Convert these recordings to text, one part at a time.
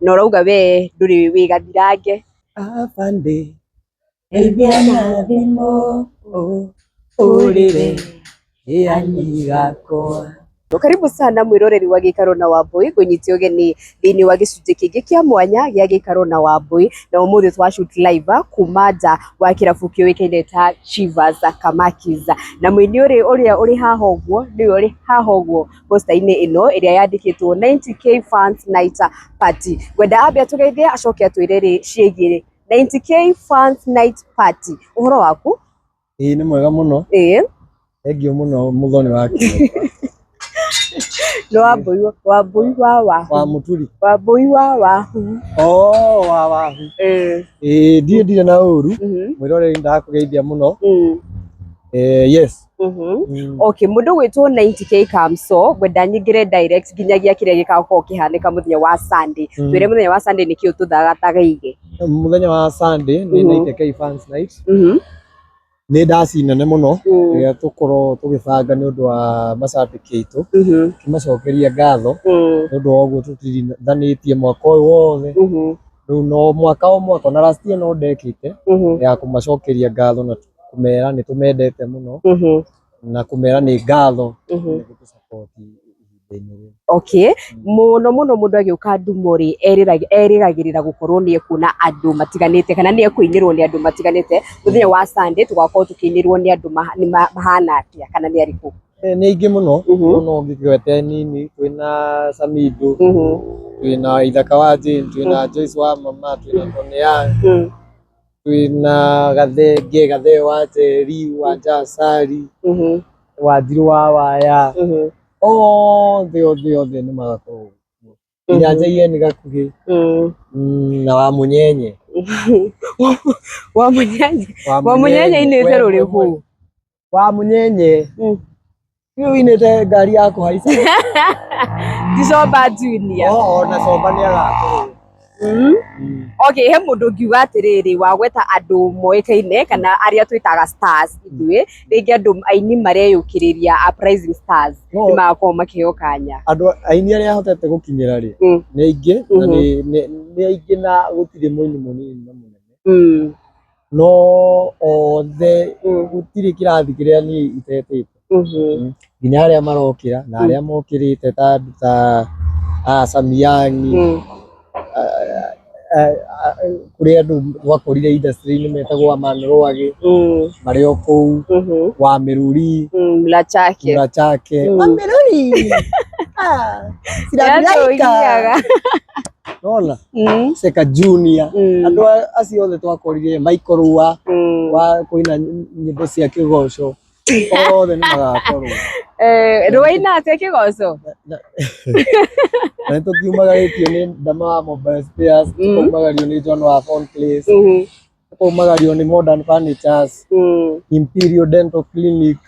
Na ũrauga we ndũrĩ wĩ gathirange. Afande, geithia na thimũ, ũrĩre ĩani gakwa. Karibu sana mwĩroreri wa Gĩikaro na Wambui, ngũnyite ũgeni thĩinĩ wa gĩcunjĩ kĩngĩ kĩa mwanya gĩa Gĩikaro na Wambui, na ũmũthĩ twa shoot live kuma nja wa kĩrabu kĩũĩkaine ta Chivas Kamakis, na mũini ũrĩ ũrĩa ũrĩ haha ũguo nĩwe ũrĩ haha ũguo poster-inĩ ĩno ĩrĩa yandĩkĩtwo 90K fans night party. Ngwenda ambe atũgeithie acoke atwĩre rĩ ciĩgiĩ 90K fans night party. Ũhoro waku? Ĩĩ, nĩ mwega mũno. Thengiũ mũno, mũthoni wa kĩoka. Nĩ Wambui, Wambui wa Wahu. Wa mũturi. Wambui wa Wahu. Oh, wa Wahu. Ĩĩ, ndirĩ na ũru. Mwĩroreri, ndakũgeithia mũno. Yes. Okay, mũndũ gwĩtwo 90K Kamso, ngwenda nyingĩre direct nginyagia kĩrĩa gĩgakorwo kĩhanĩka mũthenya wa Sunday. Twĩre mũthenya wa Sunday nĩkĩĩ ũtũthagatagaire. Mũthenya wa Sunday nĩ 90K fans night. Nĩ ndaci nene mũno ĩrĩa tũkorwo tũgĩbanga nĩ ũndũ wa macambĩki aitũ, tũmacokeria ngatho nĩ ũndũ wa ũguo tũtirithanĩtie mwaka ũyũ wothe. Rĩu no mwaka o mwaka, ona last year no ndekĩte ya kũmacokeria ngatho na kũmera nĩ tũmendete mũno na kũmera nĩ ngatho nĩ gũtũ-support ihinda-inĩ rĩu. Okay, mũno mũno mũndũ agĩũka Ndumo rĩ, erĩgagĩrĩra gũkorwo nĩ ekuona andũ matiganĩte kana nĩ ekũinĩrwo nĩ andũ matiganĩte. Mũthenya wa Sunday tũgakorwo tũkĩinĩrwo nĩ andũ nĩ mahana atĩa kana nĩ arĩkũ? Nĩ aingĩ mũno, no no ngĩgwete nini, twĩna Samido, twĩna Ithaka wa Jane, twĩna Joyce wa Mama, twĩna Tony Young, twĩna Gathenge, Gathee wa Njeri, wa Njasari, Wanjiru wa Waya, othe othe othe nĩ magakorwo kuo. Nginya JN Gakuhĩ na wa Mũnyenye. Wa Mũnyenye. Wa Mũnyenye inĩte rũrĩkũ? Wa Mũnyenye. Nĩwe ũinĩte ngari ya kũhaica. Ti Comba Junior? Oo, na Comba nĩ agakorwo. Okay, he mũndũ ũngiuga atĩrĩrĩ, wagweta andũ moĩkaine kana arĩa twĩtaga stars ithuĩ, rĩngĩ andũ aini mareyũkĩrĩria, uprising stars, No. nĩ magakorwo makĩheo kanya. Andũ aini arĩa ahotete gũkinyĩra rĩ, nĩ aingĩ na nĩ aingĩ na gũtirĩ mũini mũnini na mũnene. No othe gũtirĩ kĩrathi kĩrĩa niĩ itetĩte. Nginya arĩa marokĩra na arĩa mokĩrĩte ta andũ ta Samiangi, kũrĩ andũ twakorire industry-inĩ metagwo Aman Rwagĩ, marĩ o kũu, wa Mĩruri, Mlachake. Mlachake. Wa Mĩruri. Yatũgiaga. Nona Seka Junior, andũ acio othe twakorire, Michael Rua wa kũina nyĩmbo cia kĩgoco, othe nĩ magakorwo. Rwaina atĩa kĩgoco? Na nĩ tũkiumagarĩtio nĩ Ndama wa Mobile Spares, tũkaumagario nĩ John wa Phone Place, tũkaumagario nĩ Modern Furnitures, Imperial Dental Clinic,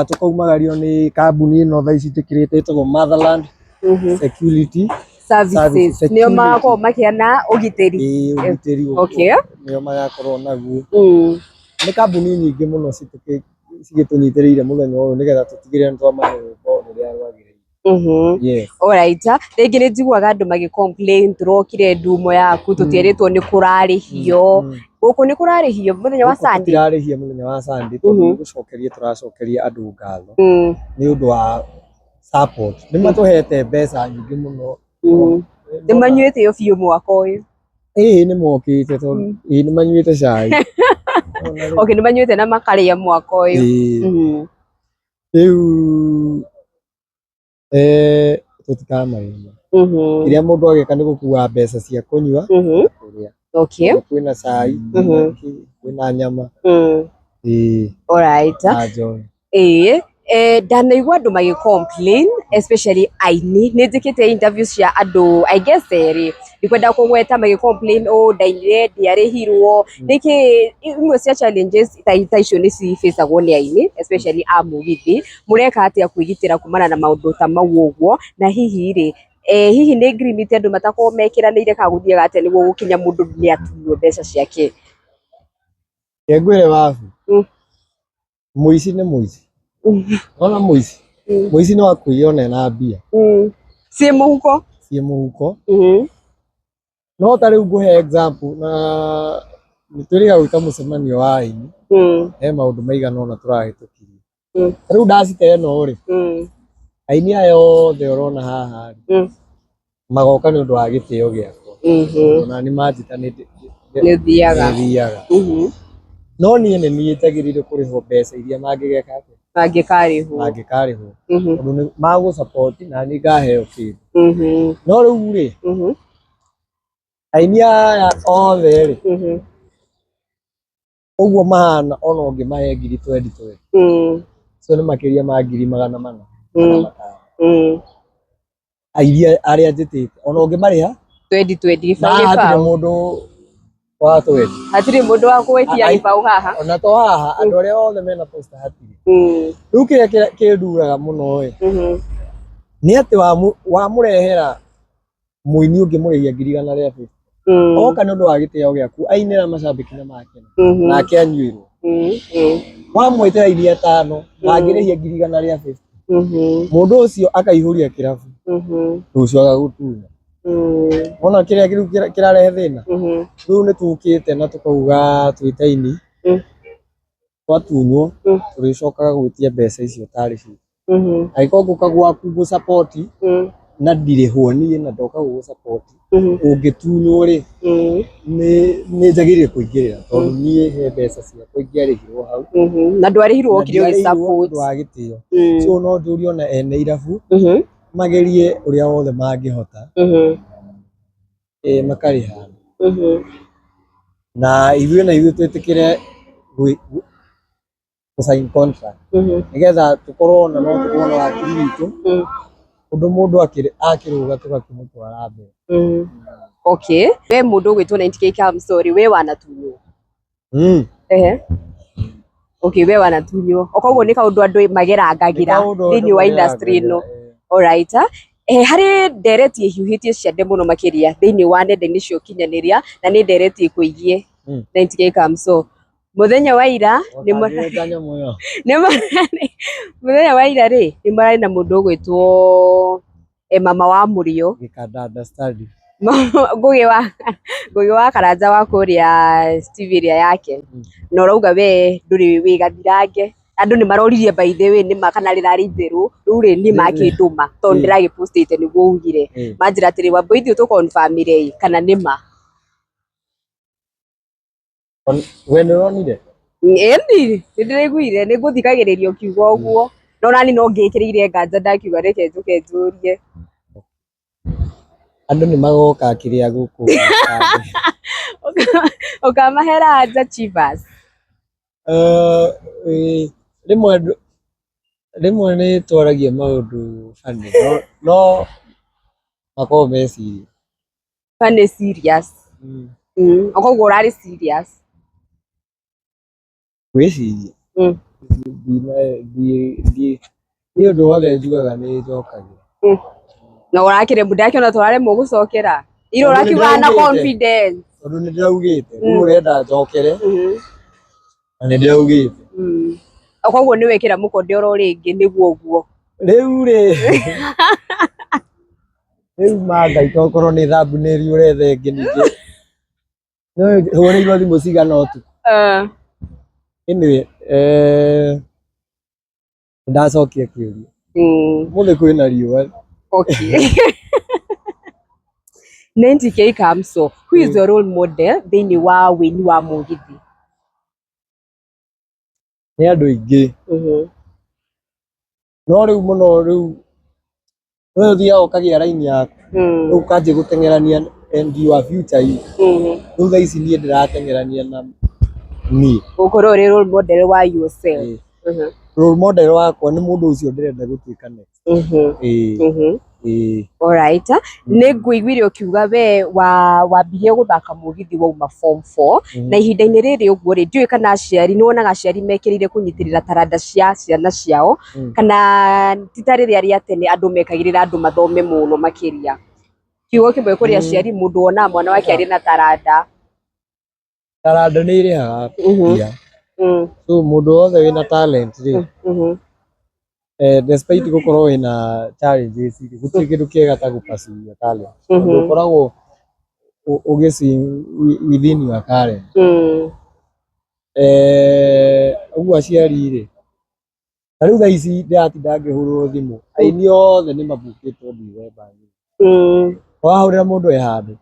tũkaumagario nĩ kambuni ĩno thaa ici ĩtĩkĩrĩte ĩtagwo Motherland Security Services. Services. Nĩo magakorwo makĩheana ũgitĩri. Ĩĩ, ũgitĩri ũguo. Nĩo magakorwo naguo. Nĩ kambuni nyingĩ mũno cigĩtũnyitĩrĩire mũthenya ũyũ nĩgetha tũtigĩrĩre nĩ twamahe rwĩmbo rũrĩa rwagĩrĩire. Yes. Alright. Rĩngĩ nĩ njiguaga andũ magĩ complain, tũrokire ndumo yaku tũtierĩtwo nĩ kũrarĩhio. Gũkũ nĩ kũrarĩhio mũthenya wa Gũkũ Sunday? Tũtirarĩhia mũthenya wa Sunday tondũ nĩ gũcokeria tũracokeria andũ ngatho nĩ ũndũ wa support. Nĩ matũhete mbeca nyingĩ mũno. Nĩ manyuĩte o biũ mwaka ũyũ? Ĩĩ, nĩ mokĩte tondũ ĩĩ, nĩ manyuĩte cai. Okay, nĩ manyuĩte na makarĩa mwaka ũyũ. Ĩĩ. Rĩu tũtikamarĩhia. Kĩrĩa mũndũ ageka nĩ gũkua mbeca cia kũnyua na kũrĩa. Kwĩna cai, kwĩna kĩ, kwĩna nyama. Ĩĩ. Alright. Na njohi. Ĩĩ, ndanaigua andũ magĩ complain, especially aini. Nĩ njĩkĩte interviews cia andũ, I guess erĩ, ndikwenda kũgweta, magĩ complain ũũ ndainire ndiarĩhirwo. Nĩkĩ imwe cia challenges ta icio nĩ cibĩcagwo nĩ aini, especially a mũgithi? Mũreka atĩa kwĩgitĩra kumana na maũndũ ta mau ũguo? Na hihi rĩ, hihi nĩ ngirimiti andũ matakoragwo mekĩranĩire kana gũthiaga atĩa nĩguo gũkinya mũndũ nĩ atunywo mbeca ciake? Reke ngwĩre wabu. Mũici nĩ mũici. Ona mũici. Mũici no akũiye ona ena mbia. Ciĩ mũhuko. Ciĩ mũhuko. No ta rĩu ngũhe example na nĩ twĩrĩga gwĩka mũcemanio wa aini, he maũndũ maigana ũna tũrahĩtũkirie. Ta rĩu ndaci ta ĩno rĩ, aini aya othe ũrona haha rĩ, magoka nĩ ũndũ wa gĩtĩo gĩakwa. Ona nĩ manjĩta nĩ Nĩ ũthiaga. Nĩ thiaga. No niĩ nĩ niĩ njagĩrĩire kũrĩhwo mbeca iria mangĩgeka atĩa? Mangĩkarĩhwo. Mangĩkarĩhwo. Tondũ nĩ magũ support na niĩ ngaheo kĩndũ. No rĩu rĩ, aini aya othe rĩ, ũguo mahana ona ũngĩmahe ngiri twendi twendi, icio nĩ makĩria ma ngiri 400 kana 500. Iria arĩa njĩtĩte ona ũngĩmarĩha Twendi twendi, na gĩbaũ hatirĩ gĩbaũ. Mũndũ wa twendi. Hatirĩ mũndũ wa gwĩtia gĩbaũ haha. Ona to haha, andũ arĩa othe mena poster hatirĩ. Rĩu kĩrĩa kĩnduraga mũno ĩ, nĩ atĩ wamũrehera mũini ũngĩmũrĩhia ngiri 150, oka nĩ ũndũ wa gĩtĩo gĩaku, ainĩra macambĩki na makena, nake anyuĩrwo. Wamwĩtĩra aini atano mangĩrĩhia ngiri 150, mũndũ ũcio akaihũria kĩrabu, rũciũ agagũtunya. Wona kĩrĩa rĩu kĩrarehe thĩna? Rĩu nĩ tũkĩte na tũkauga twĩ ta aini, twatunywo, tũrĩcokaga gwĩtia mbeca icio tarĩ citũ. Angĩkorwo ngũka gwaku ngũ support na ndirĩhwo niĩ na ndoka gũgũ support, ũngĩtunywo rĩ, nĩ njagĩrĩire kũingĩrĩra tondũ niĩ he mbeca ciakwa ingĩarĩhirwo hau. Na ndwarĩhirwo, Na wokire ndiarĩhirwo ũgĩ-support. Ũndũ wa gĩtĩo. So no njũrie ona ene irabu magerie ũrĩa wothe mangĩhota, makarĩha na ithuĩ twĩtĩkĩre gũ sign contract, nĩgetha tũkorwo ona no tũkorwo na wakiri witũ, ũndũ mũndũ akĩrũga tũgakĩmũtwara mbere. Okay, we mũndũ ũgwĩtwo 90K Kamso rĩ, we wanatunywo? Ehe, okay, we wanatunywo, koguo nĩ kaũndũ andũ magerangagĩra Nĩ kaũndũ andũ thĩinĩ wa industry ĩno. magerangagĩra, eh. Alright. Harĩ ndereti ĩhiũhĩtie ciande mũno makĩria thĩinĩ wa nenda-inĩ cia ũkinyanĩria, na nĩ ndereti ĩkũigie 90K Kamso. Mũthenya wa ira nĩ Ũtangĩgweta nyamũ ĩyo. Mũthenya wa ira rĩ, nĩ mararĩ na mũndũ ũgwĩtwo mama wa Mũrio. Gĩkandanda study. Ngugi wa Karanja wa kũrĩa TV ĩrĩa yake, na ũrauga we ndũrĩ wĩ gathirange. Andũ nĩ maroririe, by the way, nĩma kana rĩrarĩ itherũ rĩu rĩ, nĩ makĩndũma tondũ ndĩragĩpostĩte nĩguo ugire. Manjĩra atĩrĩ, wambo ithuĩ tũconfirmire ĩ kana nĩma. We nĩ ũronire? Ĩni nĩ ndĩraiguire, nĩ ngũthikagĩrĩria ũkiuga ũguo, no nani no ngĩkĩrĩire nganja, ndakiuga reke njũke njũrie. Andũ nĩ magoka kĩrĩa gũkũ. Ũkamahera anja Chivas. Rĩmwe nĩ twaragia maũndũ funny, no makoragwo me serious. Funny serious. Koguo ũrarĩ serious. Gwĩciria niĩ ũndũ wothe njugaga nĩ njokagĩra. Na ũrakĩremwo, ndakĩona tũraremwo gũcokera ira Tondũ nĩ ũrakiugaga na ndĩraugĩte. confidence. Tondũ nĩ ndĩraugĩte, rĩu ũrenda njokere na nĩ ndĩraugĩte. Koguo nĩ wekĩra mũkonde oro rĩngĩ nĩguo ũguo. Rĩu rĩ, rĩu ma Ngai, tokorwo nĩ thumbnail ũretha ĩngĩ ningĩ hũrĩirwo thimũ cigana ũtukũ. Anyway, nĩndacokia kĩũria. Ũmũthĩ kwĩna riũa. Okay. 90K Kamso, who is your role model thĩinĩ wa wĩini wa mũgithi? Nĩ andũ aingĩ, no rĩu mũno rĩu we ũthiaga ũkagĩa raini yaku, rĩu ũkanjia gũteng'erania and your future you. Rĩu thaa ici niĩ ndĩrateng'erania na niĩ. Gũkorwo ũrĩ role model wa yourself. Role model wakwa nĩ mũndũ ũcio ndĩrenda gũtuĩka next. Ĩĩ. Ĩĩ. Alright. Nĩ ngũiguire ũkiuga we wa wambirie gũthaka mũgithi wauma form 4, na ihinda-inĩ rĩrĩ ũguo rĩ, ndiũĩ kana aciari, nĩ wonaga aciari mekĩrĩire kũnyitĩrĩra taranda cia ciana ciao, kana ti ta rĩrĩa rĩa tene andũ mekagĩrĩra andũ mathome mũno makĩria. Kiugo kĩmwe kũrĩ aciari, mũndũ wonaga mwana wake arĩ na taranda. Taranda nĩ ĩrĩhaga mbia. So mũndũ wothe wĩna talent rĩ, Despite gũkorwo wĩna challenges rĩ, gũtirĩ kĩndũ kĩega ta gũ pursue your talent. Tondũ ũkoragwo ũgĩ swing within your talent. Ũguo aciari rĩ, ta rĩu thaa ici ndĩratinda ngĩhũrĩrwo thimũ, aini othe nĩ mabukĩtwo December. Wahũrĩra mũndũ e handũ,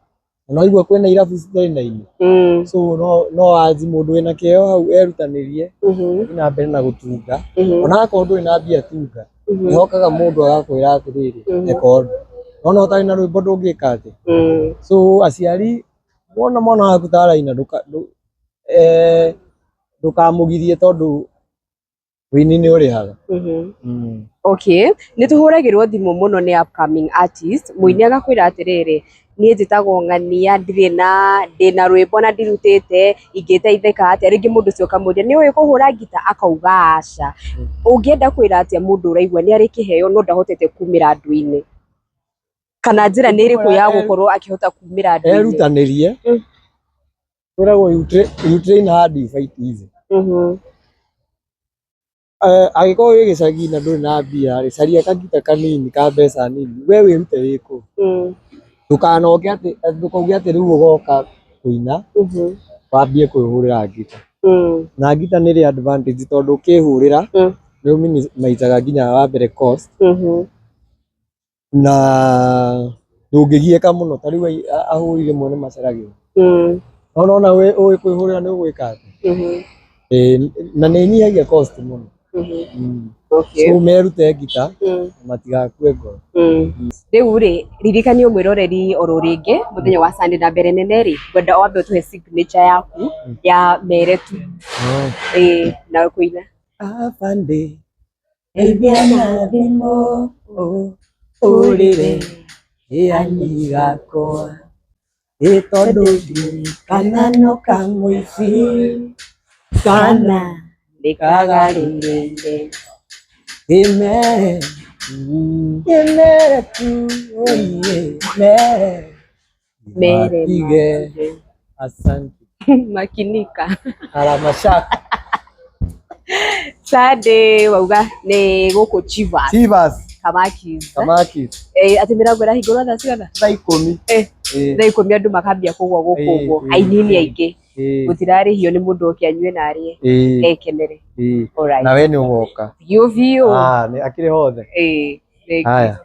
na waigua kwĩna irabu citarĩ na aini. So no anji mũndũ wĩna kĩheo hau erutanĩrie, athiĩ na mbere na gũtunga. Ona akorwo ndũrĩ na mbia tunga, nĩhokaga mũndũ agakwĩra atĩrĩrĩ, record. Wona ũtarĩ na rwĩmbo ndũngĩka atĩa. So aciari wona mwana waku ta araina ndũkamũgirie tondũ wĩini nĩ ũrĩhaga. Okay, nĩ tũhũragĩrwo thimũ mũno nĩ upcoming artist, mũini agakwĩra atĩrĩrĩ, niĩ njĩtagwo ng'ania ndirĩ na ndĩna rwĩmbo na ndirutĩte ingĩteithĩka atĩa? Rĩngĩ mũndũ ũcio ũkamũria nĩ ũĩ kũhũra ngita akauga aca. Ũngĩenda kwĩra atĩa mũndũ ũraigua nĩ arĩ kĩheo no ndahotete kumĩra andũ-inĩ? Kana njĩra nĩ ĩrĩkũ ya gũkorwo akĩhota kumĩra andũ-inĩ? Erutanĩrie. Kwĩragwo you train hard, you fight easy. Angĩkorwo wĩ gĩcagi na ndũrĩ na mbia rĩ, caria kagita kanini ka mbeca nini, we wĩrute wĩ kũu. Ndũkanoke atĩ ndũkauge atĩ rĩu ũgoka kũina wambie kwĩhũrĩra ngita. Na ngita nĩ ĩrĩ advantage tondũ ũkĩhũrĩra nĩ ũminimizaga nginya wa mbere cost na ndũngĩgiĩka mũno ta rĩu ahũri rĩmwe nĩ maceragĩrwo. No nona ũĩ kwĩhũrĩra nĩ ũgwĩka atĩa? Ĩĩ, na nĩ ĩnyihagia cost mũno. So merute ngita matigakue ngoro. Rĩu rĩ, ririkania mwĩroreri oro rĩngĩ mũthenya wa Sunday na mbere nene rĩ, ngwenda wambe ũtũhe signature yaku ya mere tu. Ĩĩ, na kũina. Afande geithia na thimũ ũrĩre ĩani gakwa ĩ tondũ ndiũĩ kana no kamũici kana nĩ kagarũrĩire ĩmere ĩmere tu oiye mere Mere matige. Matige. Asante. Makinika. Aramashaka. Sunday wauga nĩ gũkũ Chivas. Chivas. Kamakis. Kamakis. Eh, atĩ mĩrango ĩrahingũrwo thaa cigana? Thaa 10. Thaa 10 andũ makambia kũgwa gũkũ ũguo. Aini nĩ aingĩ. Gũtirarĩhio nĩ mũndũ oke anyue na arĩe. Ekenere. Alright. Na we nĩ ũgoka. Biũ biũ. Ah, nĩ akĩrĩ hothe. Ĩĩ. Haya.